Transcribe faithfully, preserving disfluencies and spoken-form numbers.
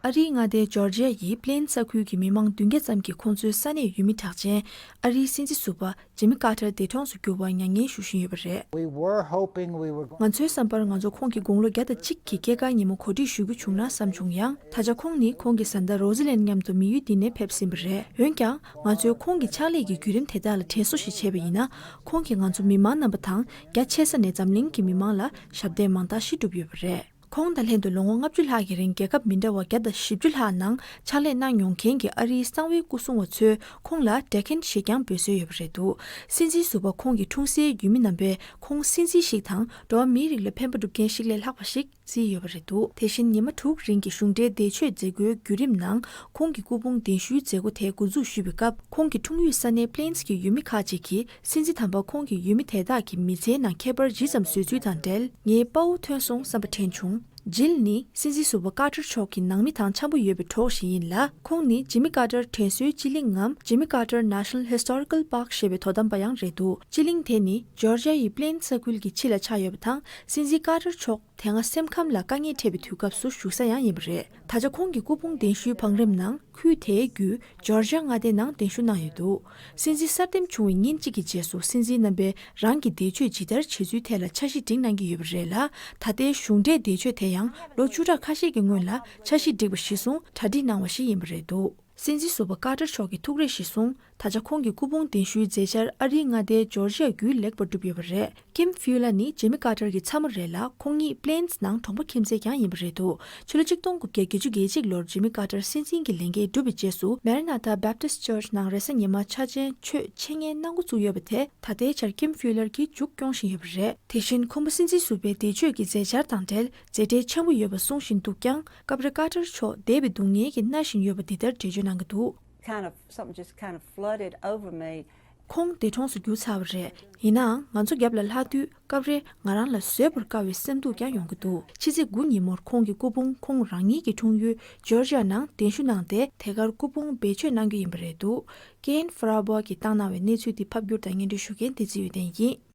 ཨ་རིའི་མངའ་སྡེ་ཇོར་ཇི་ཡ་ཡི་པི་ལེན་ས་ཁུལ་གྱི་མི་མང་བདུན་བརྒྱ་ཙམ་གྱིས་ཁོང་ཚོའི་ས་གནས་ཡུལ་མི་གྲགས་ཅན་ཨ་རིའི་སྲིད་འཛིན་ཟུར་པ་ཇི་མི་ཀར་ཏར་འདས་གྲོངས་སུ་གྱུར་བར་མྱ་ངན་ཞུ་བཞིན་ཡོད་པ་རེད། We were hoping we were going ང་ཚོའི་བསམ་པར་ང་ཚོ་ཁོང་གི་དགུང་ལོ་བརྒྱ་དང་གཅིག་གི་སྐྱེས་སྐར་ཉིན་མོ་གོ་སྒྲིག་ཞུ་རྒྱུ་བྱུང་ན་བསམ་བྱུང་ཡང་། ད་ཆ་ཁོང་ནི་ཁོང་གི་བཟའ་ཟླ་རོ་ཟི་ལན་མཉམ་དུ་མི་ཡུལ་འདི་ནས་ཕེབས་ཟིན་པ་རེད། འོན་ཀྱང་། ང་ཚོས་ཁོང་གི་ཕྱག་ལས་ཀྱི་བརྒྱུད་རིམ་དེ་དག་ལ་དྲན་གསོ་ཞིག་བྱས་པ་ཡིན་ན། ཁོང་གིས་ང་ཚོ་མི་མང་རྣམ་པ་དང་རྒྱ་ཆེ་ས་ནས་འཛམ་གླིང་གི་མི་མང་ལ་ཞབས་འདེགས་མང་དག་ཞིག་བསྒྲུབས་ཡོད་པ་རེད། ཁོང་དང་ལྷན་དུ་ལོ་ངོ་ལྔ་བཅུ་ལྷག་གི་རིང་རྒྱལ་ཁབ་མི་འདྲ་བ་བརྒྱ་དང་བཞི་བཅུ་ལྷག་ནང་ཕྱག་ལས་གནང་མྱོང་མཁན་གྱི་ཨ་རིའི་གསང་བའི་སྐུ་སྲུང་བ་ཚོས་ཁོང་ལ་ཌེ་ཁན་ཞེས་ཀྱང་འབོད་སྲོལ་ཡོད་པ་རེད་འདུག་སྲིད་འཛིན་ཟུར་པ་ཁོང་གི་འཁྲུངས་སའི་ཡུལ་མི་རྣམ་པས་ཁོང་སྲིད་འཛིན་ཞིག་དང་འགྲོ་བ་མིའི་རིགས་ལ་ཕན་པ་སྒྲུབ་མཁན་ཞིག་ལས་ལྷག་པ་ཞིག་བརྩིས་ཡོད་པ་རེད་འདུག་དེ་བཞིན་ཉི་མ་དྲུག་རིང་གི་གཞུང་འབྲེལ་འདས་མཆོད་མཛད་སྒོའི་བརྒྱུད་རིམ་ནང་ཁོང་གི་སྐུ་ཕུང་གདན་ཞུའི་མཛད་སྒོ་དེ་འགོ་འཛུགས་ཞུས་པའི་སྐབས། ཁོང་གི་འཁྲུངས་ཡུལ་ས་གནས་པི་ལེན་སི་གི་ཡུལ་མི་ཁག་ཅིག་གིས་སྲིད་འཛིན་དམ་པ་ཁོང་གི་ཡུལ་མི་དེ་དག་གི་མི་ཚེའི་ནང་ཁྱད་པར་ཇི་ཙམ་བཟོས་ཚུལ་དང་འབྲེལ་ངའི་དཔའ་བོ་ཐོན་སོང་བསམ་པ་དྲན་བྱུང་། ཇིལ་ནི་སྲིད་འཛིན་ཟུར་པ་ཀར་ཏར་མཆོག་གི་ནང་མི་དང་འཆམ་པོ་ཡོད་པའི་གྲོགས་ཤིག་ཡིན་ལ། ཁོང་ནི་ཇི་མི་ཀར་ཏར་དྲན་གསོའི་སྤྱི་གླིང་ངམ་Jimmy Carter National Historical Park ཞེས་པའི་དོ་དམ་པ་ཡང་རེད་འདུག་སྤྱི་གླིང་དེ་ནི་ཇོར་ཇི་ཡ་ཡི་པི་ལེན་སི་ས་ཁུལ་གྱི་ཕྱི་ལ་ཆགས་ཡོད་པ་དང་། སྲིད་འཛིན་ཀར་ཏར་མཆོག་དེ་སྔ་སེམས་ཁམས་ལ་དཀའ་ངལ་འཕྲད་པའི་དུས་སྐབས་སུ་བཞུགས་ས་ཡང་ཡིན་པ་རེད། ད་ཆ་ཁོང་གི་སྐུ་ཕུང་གདན་ཞུའི་བང་རིམ་ནང་ཁུལ་དེའི་བརྒྱུད་ཇོར་ཇི་ཡ་མངའ་སྡེའི་ནང་གདན་ཞུ་གནང་ཡོད་འདུག་སྲིད་འཛིན་གསར་འདེམས་བྱུང་བའི་ཉིན་གཅིག་གི་རྗེས་སུ་སྲིད་འཛིན་རྣམ་པས་རང་གི་འདས་མཆོད་ཇི་ལྟར་བྱེད་ཚུལ་ཐད་ལ་འཆར་གཞི་སྒྲིག་གནང་གི་ཡོད་པ་རེད་ལ། ད་ལྟའི་གཞུང་འབྲེལ་འདས་མཆོད་དེ་ཡང་ལོ་བཅུ་ཕྲག་ཁ་ཤས་ཀྱི་སྔོན་ལ་འཆར་གཞི་བསྒྲིགས་པ་གཞིར་བཟུང་གྲ་སྒྲིག་གནང་བ་ཞིག་ཡིན་པ་རེད་འདུག་སྲིད་འཛིན་ཟུར་པ་ཀར་ཏར་མཆོག་གི་ཐུགས་རེ་གཞིར་བཟུང་། ད་ཆ་ཁོང་གི་སྐུ་ཕུང་གདན་ཞུའི་མཛད་འཆར་ཨ་རིའི་མངའ་སྡེའི་ཇོར་ཇི་ཡ་བརྒྱུད་ལེགས་པར་གྲུབ་ཡོད་པ་རེད། ཀིམ་ཕིའུ་ལ་ནི་ཇེ་མི་ཀར་ཏར་གྱི་ཚ་མོ་རེད་ལ། ཁོང་ཉིད་པི་ལེན་སི་ནང་གྲོང་པ་ཁྱིམ་མཚེས་ཀྱང་ཡིན་པ་རེད་འདུག་ཕྱི་ལོ་ཆིག་སྟོང་དགུ་བརྒྱ་བརྒྱད་ཅུ་གྱ་གཅིག་ལོར་ཇེ་མི་ཀར་ཏར་སྲིད་འཛིན་གྱི་ལས་འགན་བསྒྲུབས་པའི་རྗེས་སུ། མེ་ར་ནཱ་ཐ་བེབ་ཏིས་ཅར་ཆི་ནང་རེས་གཟའ་ཉི་མ་འཆར་ཅན་ཆོས་འཆད་ཉན་གནང་འགོ་བཙུགས་ཡོད་པ་དེ་ད་ལྟའི་ཆར་ཀིམ་ཕིའུ་ལར་གྱིས་མཇུག་སྐྱོང་བཞིན་ཡོད་པ་རེད། དེ་བཞིན་ཁོང་པ་སྲིད་འཛིན་ཟུར་པའི་འདས་མཆོད་ཀྱི་མཛད་འཆར་དང་འབྲེལ་མཛད་བྲེལ་ཆེན་པོ་ཡོད་པ་གསུང་བཞིན་འདུག་ཀྱང་། སྐབས་རེ་ཀར་ཏར་མཆོག་འདས་པའི་སྡུག་བསྔལ་གྱིས་མནར་བཞིན་ཡོད་པ་འདི་ལྟར་འགྲེལ་བརྗོད་གནང་གི་འདུག Kind of, something just kind of flooded over me. ཁོང་འདས་གྲོངས་སུ་གྱུར་ཚར་བ་རེད། ཡིན་ནའང་ང་ཚོ་རྒྱབ་ལ་ལྷག་དུས་སྐབས་རེ་ང་རང་ལ་བཟོད་པར་དཀའ་བའི་སེམས་སྡུག་ཀྱང་ཡོང་གི་འདུག་ཕྱི་ཚེས་དགུ་ཉིན་མོར་ཁོང་གི་སྐུ་ཕུང་ཁོང་རང་ཉིད་ཀྱི་འཁྲུངས་ཡུལ་ཇོར་ཇི་ཡ་ནང་གདན་ཞུ་གནང་སྟེ། དེ་གར་སྐུ་ཕུང་བེད་སྤྱོད་གནང་རྒྱུ་ཡིན་པ་རེད་འདུག་ཀེན་ཧྥ་ར་བྷོ་གིས་བཏང་གནང་བའི་གནས་ཚུལ་འདི་ཕབ་བསྒྱུར་དང་སྙན་སྒྲོན་ཞུ་མཁན་བདེ་ཚེ་ཡོན་ཏན་ཡིན།